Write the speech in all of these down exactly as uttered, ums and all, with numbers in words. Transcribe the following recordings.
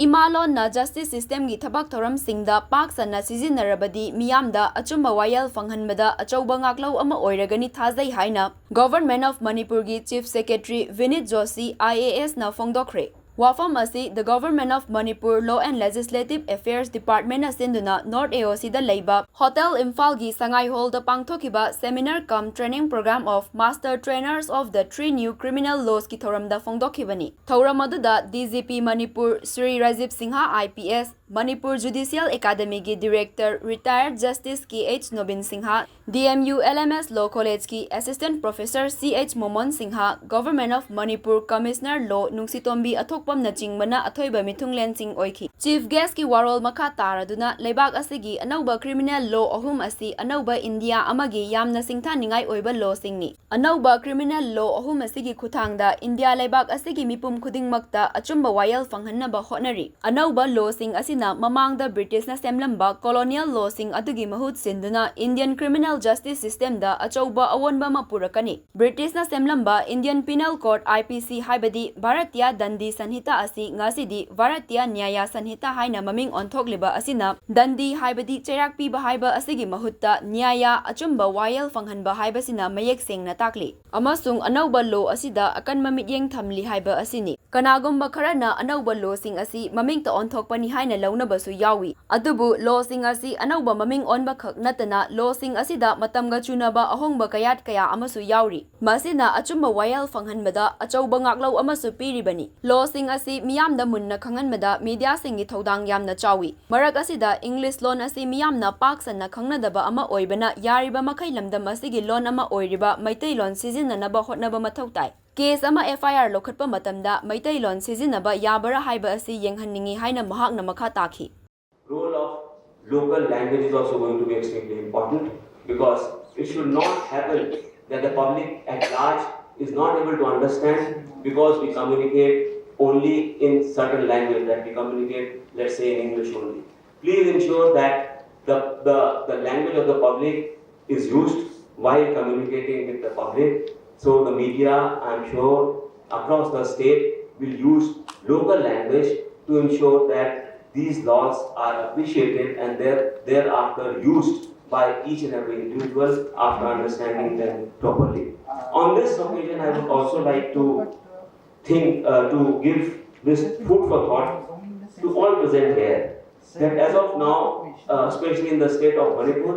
ꯏꯃꯥ ꯂꯣꯟꯅ justice systemꯒꯤ ꯊꯕꯛ ꯊꯧꯔꯝꯁꯤꯡꯗ ꯄꯥꯛ ꯁꯟꯅ ꯁꯤꯖꯤꯟꯅꯔꯕꯗꯤ ꯃꯤꯌꯥꯝꯗ ꯑꯆꯨꯝꯕ ꯋꯥꯌꯦꯜ ꯐꯪꯍꯟꯕꯗ ꯑꯆꯧꯕ ꯉꯥꯛꯂꯧ ꯑꯃ ꯑꯣꯏꯔꯒꯅꯤ ꯊꯥꯖꯩ ꯍꯥꯏꯅ Government of ꯃꯅꯤꯄꯨꯔꯒꯤ Chief Secretary ꯚꯤꯅꯤꯠ Joshi, I A S ꯅ ꯐꯣꯡꯗꯣꯛꯈ꯭ꯔꯦ꯫ ꯋꯥꯐꯝ ꯑꯁꯤ The Government of Manipur Law and Legislative Affairs Department ꯅ ꯁꯤꯟꯗꯨꯅ North A O C ꯗ ꯂꯩꯕ Hotel ꯏꯝꯐꯥꯜꯒꯤ ꯁꯉꯥꯏ ꯍꯣꯜꯗ ꯄꯥꯡꯊꯣꯛꯈꯤꯕ Seminar cum Training Program of Master Trainers of the Three New Criminal Laws ꯀꯤ ꯊꯧꯔꯝꯗ ꯐꯣꯡꯗꯣꯛꯈꯤꯕꯅꯤ꯫ ꯊꯧꯔꯝ ꯑꯗꯨꯗ D G P Manipur Shri Rajiv Singh, I P S, Manipur Judicial Academy ꯒꯤ Director Retired Justice K H Nobin Singh, D M U L M S Law College ꯀꯤ Assistant Professor C H ꯃꯣꯃꯣꯟ Singh, Government of Manipur Commissioner Law ꯅꯨꯡꯁꯤꯇꯣꯝꯕꯤ ꯑꯊꯣꯛꯄꯝꯅꯆꯤꯡꯕꯅ ꯑꯊꯣꯏꯕ ꯃꯤꯊꯨꯡꯂꯦꯟꯁꯤꯡ ꯑꯣꯏꯈꯤ꯫ Chief Guest ꯀꯤ ꯋꯥꯔꯣꯜ ꯃꯈꯥ ꯇꯥꯔꯗꯨꯅ ꯂꯩꯕꯥꯛ ꯑꯁꯤꯒꯤ ꯑꯅꯧꯕ criminal law ꯑꯍꯨꯝ ꯑꯁꯤ ꯑꯅꯧꯕ ꯏꯟꯗꯤꯌꯥ ꯑꯃꯒꯤ ꯌꯥꯝꯅ ꯁꯤꯡꯊꯥꯅꯤꯡꯉꯥꯏ ꯑꯣꯏꯕ law ꯁꯤꯡꯅꯤ꯫ ꯑꯅꯧꯕ criminal law ꯑꯍꯨꯝ ꯑꯁꯤꯒꯤ ꯈꯨꯠꯊꯥꯡꯗ ꯏꯟꯗꯤꯌꯥ ꯂꯩꯕꯥꯛ ꯑꯁꯤꯒꯤ ꯃꯤꯄꯨꯝ ꯈꯨꯗꯤꯡꯃꯛꯇ ꯑꯆꯨꯝꯕ ꯋꯥꯌꯦꯜ ꯐꯪꯍꯟꯅꯕ ꯍꯣꯠꯅꯔꯤ꯫ ꯑꯅꯧꯕ law ꯁꯤꯡ ꯑꯁꯤꯅ ꯃꯃꯥꯡꯗ British ꯅ ꯁꯦꯝꯂꯝꯕ colonial law ꯁꯤꯡ ꯑꯗꯨꯒꯤ ꯃꯍꯨꯠ ꯁꯤꯟꯗꯨꯅ Indian criminal justice system ꯗ ꯑꯆꯧꯕ ꯑꯑꯣꯟꯕ ꯑꯃ ꯄꯨꯔꯛꯀꯅꯤ꯫ British ꯅ ꯁꯦꯝꯂꯝꯕ Indian Penal Code, I P C, ꯍꯥꯏꯕꯗꯤ ꯚꯥꯔꯇꯤꯌꯥ ꯗꯟꯗꯤ ꯁꯟꯍꯤꯇꯥ ꯑꯁꯤ ꯉꯁꯤꯗꯤ ꯚꯥꯔꯇꯤꯌꯥ ꯅ꯭ꯌꯥꯌꯥ ꯁꯟꯍꯤꯇꯥ ꯍꯥꯏꯅ ꯃꯃꯤꯡ ꯑꯣꯟꯊꯣꯛꯂꯤꯕ ꯑꯁꯤꯅ ꯗꯟꯗꯤ ꯍꯥꯏꯕꯗꯤ ꯆꯩꯔꯥꯛ ꯄꯤꯕ ꯍꯥꯏꯕ ꯑꯁꯤꯒꯤ ꯃꯍꯨꯠꯇ ꯅ꯭ꯌꯥꯌꯥ, ꯑꯆꯨꯝꯕ ꯋꯥꯌꯦꯜ ꯐꯪꯍꯟꯕ ꯍꯥꯏꯕꯁꯤꯅ ꯃꯌꯦꯛ ꯁꯦꯡꯅ ꯇꯥꯛꯂꯤ꯫ ꯑꯃꯁꯨꯡ ꯑꯅꯧꯕ law ꯑꯁꯤꯗ ꯑꯀꯟꯕ ꯃꯤꯠꯌꯦꯡ ꯊꯝꯂꯤ ꯍꯥꯏꯕ ꯑꯁꯤꯅꯤ꯫ ꯀꯅꯥꯒꯨꯝꯕ ꯈꯔꯅ ꯑꯅꯧꯕ law ꯁꯤꯡ ꯑꯁꯤ ꯃꯃꯤꯡꯇ ꯑꯣꯟꯊꯣꯛꯄꯅꯤ ꯍꯥꯏꯅ ꯂꯧꯅꯕꯁꯨ ꯌꯥꯎꯏ꯫ ꯑꯗꯨꯕꯨ law ꯁꯤꯡ ꯑꯁꯤ ꯑꯅꯧꯕ ꯃꯃꯤꯡ ꯑꯣꯟꯕ ꯈꯛ ꯅꯠꯇꯅ law ꯁꯤꯡ ꯑꯁꯤꯗ ꯃꯇꯝꯒ ꯆꯨꯅꯕ ꯑꯍꯣꯡꯕ ꯀꯌꯥꯠ ꯀꯌꯥ ꯑꯃꯁꯨ ꯌꯥꯎꯔꯤ꯫ ꯃꯁꯤꯅ ꯑꯆꯨꯝꯕ ꯋꯥꯌꯦꯜ ꯐꯪꯍꯟꯕꯗ ꯑꯆꯧꯕ ꯉꯥꯛꯂꯧ ꯑꯃꯁꯨ ꯄꯤꯔꯤꯕꯅꯤ꯫ Law ꯁꯤꯡ ꯑꯁꯤ ꯃꯤꯌꯥꯝꯗ ꯃꯨꯟꯅ ꯈꯪꯍꯟꯕꯗ media ꯁꯤꯡꯒꯤ ꯊꯧꯗꯥꯡ ꯌꯥꯝꯅ ꯆꯥꯎꯏ꯫ ꯃꯔꯛ ꯑꯁꯤꯗ English ꯂꯣꯟ ꯑꯁꯤ ꯃꯤꯌꯥꯝꯅ ꯄꯥꯛ ꯁꯟꯅ ꯈꯪꯅꯗꯕ ꯑꯃ ꯑꯣꯏꯕꯅ ꯌꯥꯔꯤꯕ ꯃꯈꯩ ꯂꯝꯗꯝ ꯑꯁꯤꯒꯤ ꯂꯣꯟ ꯑꯃ ꯑꯣꯏꯔꯤꯕ ꯃꯩꯇꯩꯂꯣꯟ ꯁꯤꯖꯤꯟꯅꯅꯕ ꯍꯣꯠꯅꯕ ꯃꯊꯧ ꯇꯥꯏ꯫ Case ꯑꯃ F I R ꯂꯧꯈꯠꯄ ꯃꯇꯝꯗ ꯃꯩꯇꯩꯂꯣꯟ ꯁꯤꯖꯤꯟꯅꯕ ꯌꯥꯕꯔꯥ ꯍꯥꯏꯕ ꯑꯁꯤ ꯌꯦꯡꯍꯟꯅꯤꯡꯏ ꯍꯥꯏꯅ ꯃꯍꯥꯛꯅ ꯃꯈꯥ ꯇꯥꯈꯤ꯫ Role of local language is also going to be extremely important, because it should not happen that the public at large is not able to understand because we communicate only in certain language, that we communicate, let's say, in English only. Please ensure that the, the, the language of the public is used while communicating with the public. So the media, I'm sure, across the state will use local language to ensure that these laws are appreciated and there, thereafter used by each and every individual after understanding them properly. On this occasion, I would also like to think uh, to give this food for thought to all present here, that as of now, uh, especially in the state of Manipur,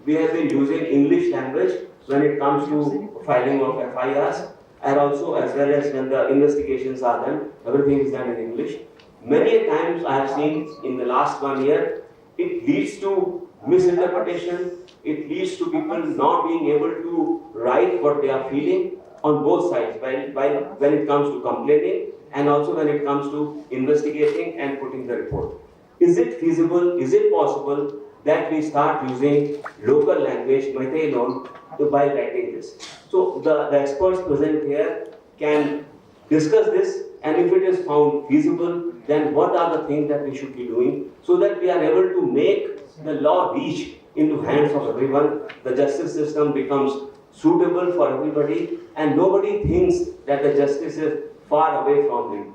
we have been using English language when it comes to filing of F I Rs, and also as well as when the investigations are done, everything is done in English. Many a times I have seen in the last one year, it leads to misinterpretation, it leads to people not being able to write what they are feeling on both sides, while, while when it comes to complaining and also when it comes to investigating and putting the report. Is it feasible? Is it possible that we start using local language, Meitei Lon, to by writing this? So the, the experts present here can discuss this, and if it is found feasible, then what are the things that we should be doing so that we are able to make the law reach into hands of everyone, the justice system becomes suitable for everybody, and nobody thinks that the justice is far away from him.